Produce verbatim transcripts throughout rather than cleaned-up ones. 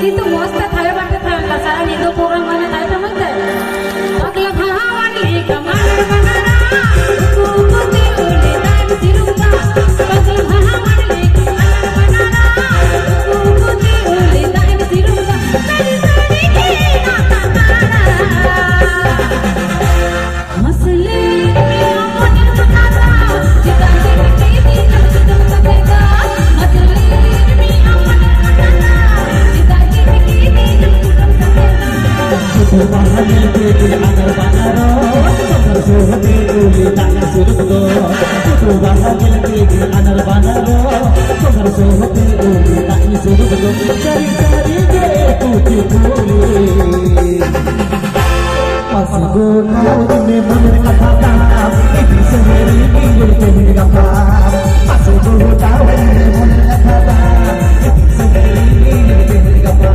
ᱠᱤᱱᱛᱩ ᱢᱚᱡᱽ ᱛᱮ ᱛᱷᱟᱭᱚ ᱵᱟᱯᱮ ᱛᱷᱟᱭᱚ ᱞᱮᱫᱟ, ᱥᱟᱨᱟ ᱧᱤᱫᱟᱹ ᱯᱨᱳᱜᱨᱟᱢ ᱦᱩᱭᱱᱟ ᱛᱟᱭᱚᱢ ᱛᱮ ᱢᱚᱡᱽ ᱛᱮ᱾ ᱯᱟᱜᱽᱞᱟ ᱵᱷᱟᱣᱟᱱ ᱞᱮᱠᱟ ᱢᱟᱱ ᱵᱟᱱᱟᱨᱟ, ᱩᱠᱩ ᱩᱠᱩ ᱛᱮ ᱩᱞᱤ ᱫᱟᱜ ᱥᱤᱨᱩᱢ ᱫᱟ᱾ ᱯᱟᱜᱽᱞᱟ ᱵᱷᱟᱣᱟᱱ ᱞᱮᱠᱟ ᱢᱟᱱ ᱵᱟᱱᱟᱨᱟ, ᱩᱠᱩ ᱩᱠᱩ ᱛᱮ ᱩᱞᱤ ᱫᱟᱜ ᱥᱤᱨᱩᱢ ᱫᱟ᱾ ᱥᱟᱹᱨᱤ ᱥᱟᱹᱨᱤ ᱜᱮ ᱱᱟᱯᱟᱭ ᱵᱟᱱᱟᱨᱟ᱾ ᱢᱟᱥᱮ ᱞᱟᱹᱭ ᱢᱮ ᱟᱢ ᱢᱚᱱᱮᱨ ᱠᱟᱛᱷᱟ, ᱪᱮᱫᱟᱜ ᱡᱮ ᱢᱤᱫᱴᱮᱡ ᱫᱤᱱ ᱟᱢ ᱠᱩᱫᱩᱢ ᱠᱟᱛᱮ ᱫᱚ? ᱢᱟᱥᱮ ᱞᱟᱹᱭ ᱢᱮ ᱟᱢ ᱢᱚᱱᱮᱨ ᱠᱟᱛᱷᱟ, ᱪᱮᱫᱟᱜ ᱡᱮ ᱢᱤᱫᱴᱮᱡ ᱫᱤᱱ ᱟᱢ ᱠᱩᱫᱩᱢ ᱠᱟᱛᱮ ᱫᱚ? ᱩᱛᱩ ᱵᱟᱦᱟ ᱧᱮᱞ ᱛᱮᱜᱮ ᱟᱫᱟᱨ ᱵᱟᱱᱟᱨᱚ, ᱥᱚᱸᱫᱷᱟᱲ ᱥᱚᱦᱚᱫ ᱛᱮ ᱩᱞᱤ ᱫᱟᱜ ᱥᱩᱨᱩᱜ ᱫᱚ᱾ ᱩᱛᱩ ᱵᱟᱦᱟ ᱧᱮᱞ ᱛᱮᱜᱮ ᱟᱫᱟᱨ ᱵᱟᱱᱟᱨᱚ, ᱥᱚᱸᱫᱷᱟᱲ ᱥᱚᱦᱚᱫ ᱛᱮ ᱩᱞᱤ ᱫᱟᱜ ᱥᱩᱨᱩᱜ ᱫᱚ᱾ ᱥᱟᱹᱨᱤ ᱥᱟᱹᱨᱤ ᱜᱮ ᱠᱩᱪᱤ ᱠᱩᱲᱤ᱾ ᱢᱟᱥᱮ ᱜᱚᱴᱟᱣᱟᱹᱧ ᱢᱮ ᱢᱚᱱᱮᱨ ᱠᱟᱛᱷᱟ ᱛᱟᱢ, ᱤᱫᱤ ᱥᱮᱸᱫᱽᱨᱟᱧ ᱤᱧ ᱛᱮᱦᱮᱧ ᱜᱟᱯᱟ᱾ ᱢᱟᱥᱮ ᱜᱚᱴᱟᱣᱟᱹᱧ ᱢᱮ ᱢᱚᱱᱮᱨ ᱠᱟᱛᱷᱟ ᱛᱟᱢ, ᱤᱫᱤ ᱥᱮᱸᱫᱽᱨᱟᱧ ᱤᱧ ᱛᱮᱦᱮᱧ ᱜᱟᱯᱟ᱾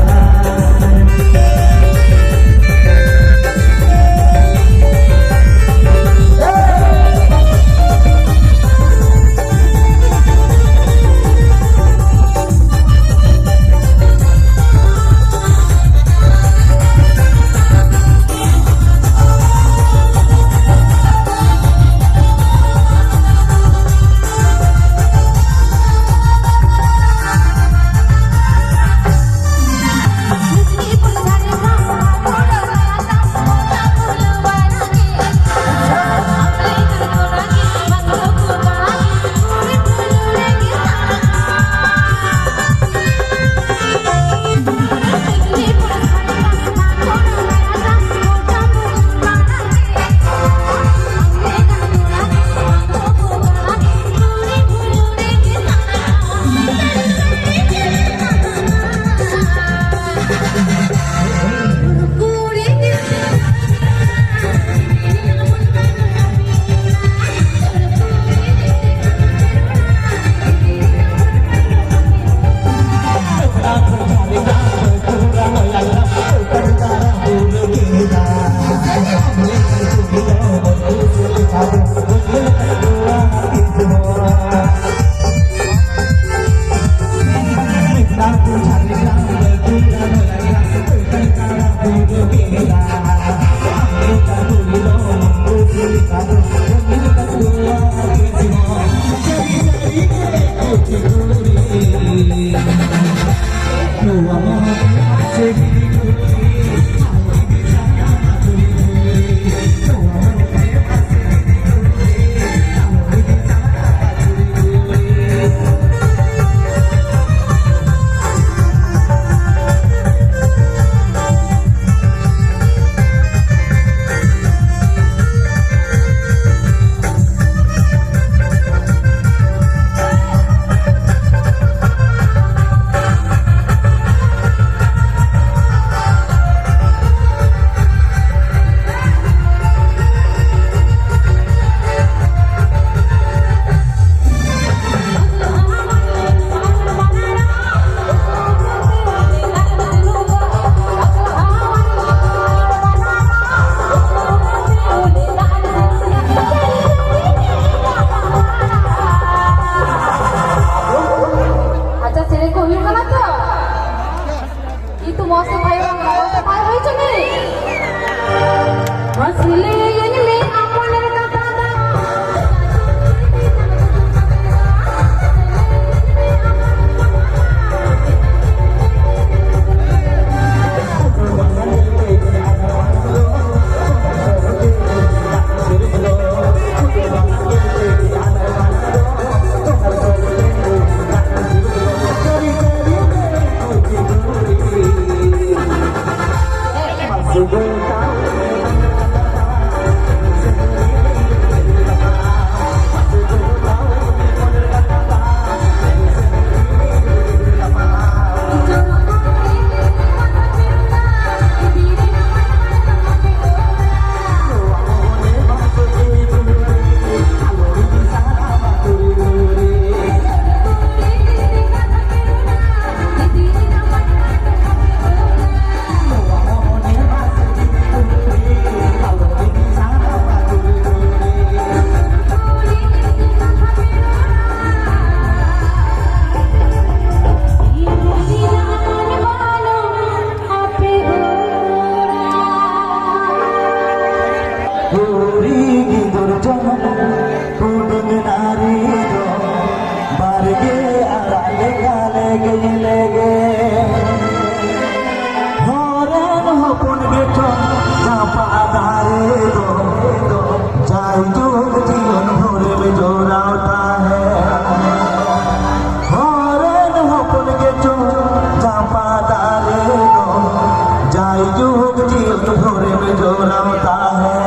जीवन भर में जो रमता है।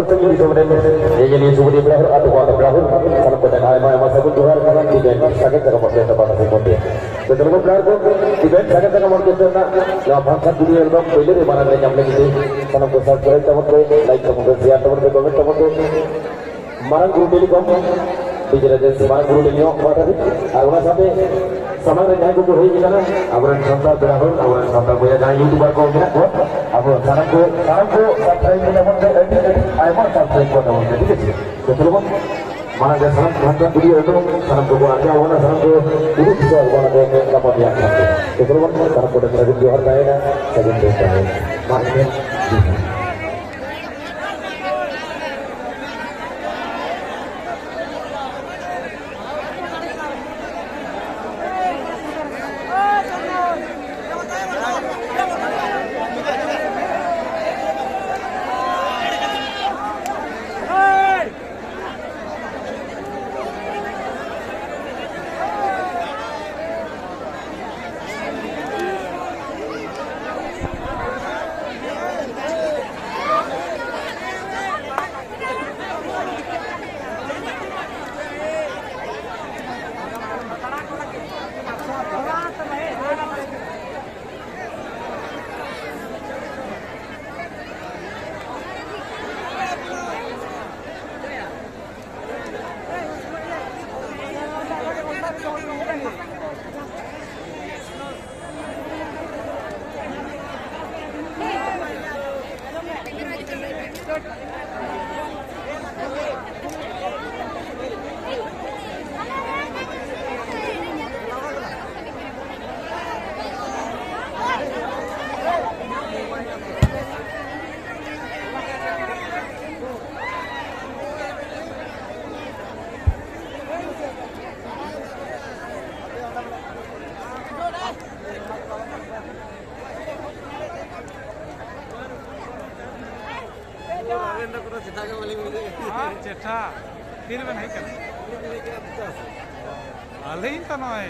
ᱫᱤᱥᱚᱢ ᱨᱮᱱ ᱧᱮᱧᱮᱞᱤᱭᱟᱹ ᱥᱩᱵᱩᱫᱷᱤᱭᱟᱹ ᱯᱮᱲᱟ ᱦᱚᱲ, ᱟᱹᱛᱩ ᱠᱚᱲᱟ ᱯᱮᱲᱟ ᱦᱚᱲ, ᱥᱟᱱᱟᱢ ᱠᱚ ᱴᱷᱮᱱ ᱟᱭᱢᱟ ᱟᱭᱢᱟ ᱥᱟᱹᱜᱩᱱ ᱡᱚᱦᱟᱨ᱾ ᱛᱤᱵᱮᱱ ᱥᱟᱜᱮᱱ ᱥᱟᱠᱟᱢ ᱚᱨᱠᱮᱥᱴᱨᱟ ᱯᱟᱦᱴᱟ ᱥᱮᱫ ᱠᱷᱚᱱ ᱛᱮ᱾ ᱡᱚᱛᱚ ᱞᱚᱜᱚᱱ ᱯᱮᱲᱟ ᱦᱚᱲ ᱠᱚ, ᱛᱤᱵᱮᱱ ᱥᱟᱜᱮᱱ ᱥᱟᱠᱟᱢ ᱚᱨᱠᱮᱥᱴᱨᱟ ᱨᱮᱱᱟᱜ ᱱᱚᱣᱟ function video ᱮᱠᱫᱚᱢ ᱯᱳᱭᱞᱳ ᱨᱮ ᱢᱟᱨᱟᱝ ᱨᱮ ᱧᱟᱢ ᱞᱟᱹᱜᱤᱫ ᱛᱮ ᱥᱟᱱᱟᱢ ᱠᱚ subscribe ᱛᱟᱵᱚᱱ ᱯᱮ, like ᱛᱟᱵᱚᱱ ᱯᱮ, share ᱛᱟᱵᱚᱱ ᱯᱮ, comment ᱛᱟᱵᱚᱱ ᱯᱮ᱾ ᱢᱟᱨᱟᱝ ᱜᱩᱨᱩ ᱴᱮᱞᱤᱠᱚᱢ, ᱰᱤᱡᱮ ᱨᱟᱡᱮᱥ, ᱢᱟᱨᱟᱝ ᱜᱩᱨᱩ ᱴᱮᱞᱤ ᱦᱚᱸ ᱯᱟᱦᱴᱟ ᱨᱮ, ᱟᱨ ᱚᱱᱟ ᱥᱟᱶᱛᱮ ᱥᱟᱢᱟᱝ ᱨᱮ ᱡᱟᱦᱟᱸᱭ ᱠᱚᱠᱚ ᱦᱮᱡ ᱟᱠᱟᱱᱟ, ᱟᱵᱚᱨᱮᱱ ᱥᱟᱱᱛᱟᱲ ᱯᱮᱲᱟ ᱦᱚᱲ, ᱟᱵᱚᱨᱮᱱ ᱥᱟᱱᱛᱟᱲ ᱵᱚᱭᱦᱟ ᱡᱟᱦᱟᱸᱭ YouTuber ᱠᱚ ᱢᱮᱱᱟᱜ ᱠᱚᱣᱟ, ᱟᱵᱚ ᱥᱟᱱᱟᱢ ᱠᱚ, ᱥᱟᱱᱟᱢ ᱠᱚ subscribe ᱛᱟᱵᱚᱱ ᱯᱮ, ᱟᱹᱰᱤ, ᱟᱹᱰᱤ ᱟᱭᱢᱟ subscribe ᱠᱚ ᱛᱟᱵᱚᱱ ᱯᱮ, ᱴᱷᱤᱠ ᱟᱪᱷᱮ? ᱛᱚ ᱪᱚᱞᱚ ᱵᱚᱱ ᱢᱟᱲᱟᱝ ᱨᱮ ᱥᱟᱱᱟᱢ ᱠᱚ ᱦᱟᱱᱛᱮ video ᱮᱠᱫᱚᱢ ᱥᱟᱱᱟᱢ ᱠᱚᱠᱚ ᱟᱨᱡᱟᱣ ᱟᱵᱚᱱᱟ, ᱥᱟᱱᱟᱢ ᱠᱚ ᱩᱫᱩᱜ ᱫᱤᱥᱟᱹ ᱟᱵᱚᱱᱟ ᱠᱚ ᱜᱟᱯᱟ ᱢᱮᱭᱟᱝ ᱠᱷᱟᱱ ᱜᱮ᱾ ᱛᱚ ᱪᱚᱞᱚ ᱵᱚᱱ ᱥᱟᱱᱟᱢ ᱠᱚᱴᱷᱮᱱ ᱥᱟᱹᱜᱩᱱ ᱡᱚᱦᱟᱨ ᱛᱟᱦᱮᱱᱟ, ᱥᱟᱹᱜᱩᱱ ᱫᱤᱱ ᱛᱟᱦᱮᱱᱟ᱾ ᱢᱟ ᱮᱱᱠᱷᱟᱱ ᱡᱚᱦᱟᱨ᱾ ᱟᱵᱮᱱ ᱫᱚ ᱠᱳᱱᱳ ᱪᱮᱴᱷᱟ ᱜᱮ ᱵᱟᱹᱞᱤᱧ ᱵᱩᱡᱷᱟᱹᱣᱮᱫ ᱠᱟᱱᱟ᱾ ᱟᱨ ᱪᱮᱴᱷᱟ, ᱛᱤ ᱨᱮᱵᱮᱱ ᱦᱮᱡ ᱠᱟᱱᱟ? ᱟᱹᱞᱤᱧ ᱛᱚ ᱱᱚᱜᱼᱚᱭ